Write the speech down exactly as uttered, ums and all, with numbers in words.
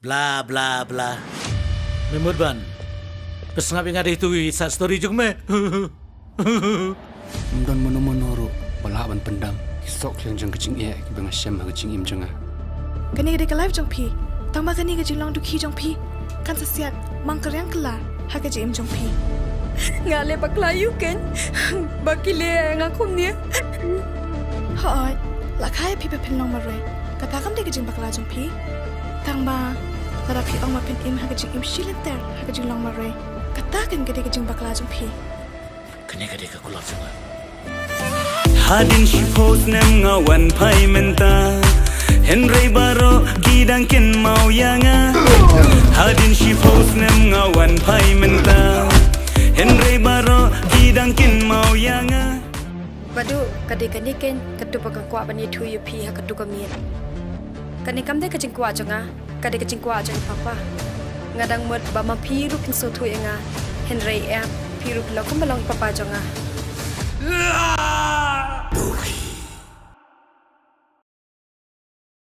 Bla bla bla. Me mut ban pynsngap ïa nga da itu i side story jong me. Ym don mano mano ruh ba lah ban pyndam ki sohkhiang jong ka jingeh kiba nga shem ha ka jingim jong nga. Kane ka dei ka life jong phi. Tang ba kane ka jinglong dukhi jong phi kan sa siat mang ka riang kylla ha ka jingim jong phi. Nga leh bakla ïa u Ken ba ki leh ïa nga kumne. Hooid, la kha ïa phi ba phin long marwei. Kata kam dei ka jingbakla jong phi. Tang ba lada phi ong ba phin im ha ka jingim shi lynter ha ka jinglong marwei, kata kan ka dei ka jingbakla jong phi. Kane ka dei ka kulot jong nga. Hadien shiphew snem nga wan phai mynta, hynrei baroh ki dang kynmaw ïa nga. Hadien shiphew snem nga wan phai mynta, hynrei baroh ki dang kynmaw ïa nga. Badu, ka dei kane Ken katu ba nga kwah ban ïathuh ïa phi ha katu ka miet. Kane kam dei ka jingkwah jong nga, ka dei ka jingkwah jong i papa. Nga dang mut ba ma phi ruh phin sngewthuh ïa nga, hynrei em, phi ruh phi long kumba long i papa jong nga.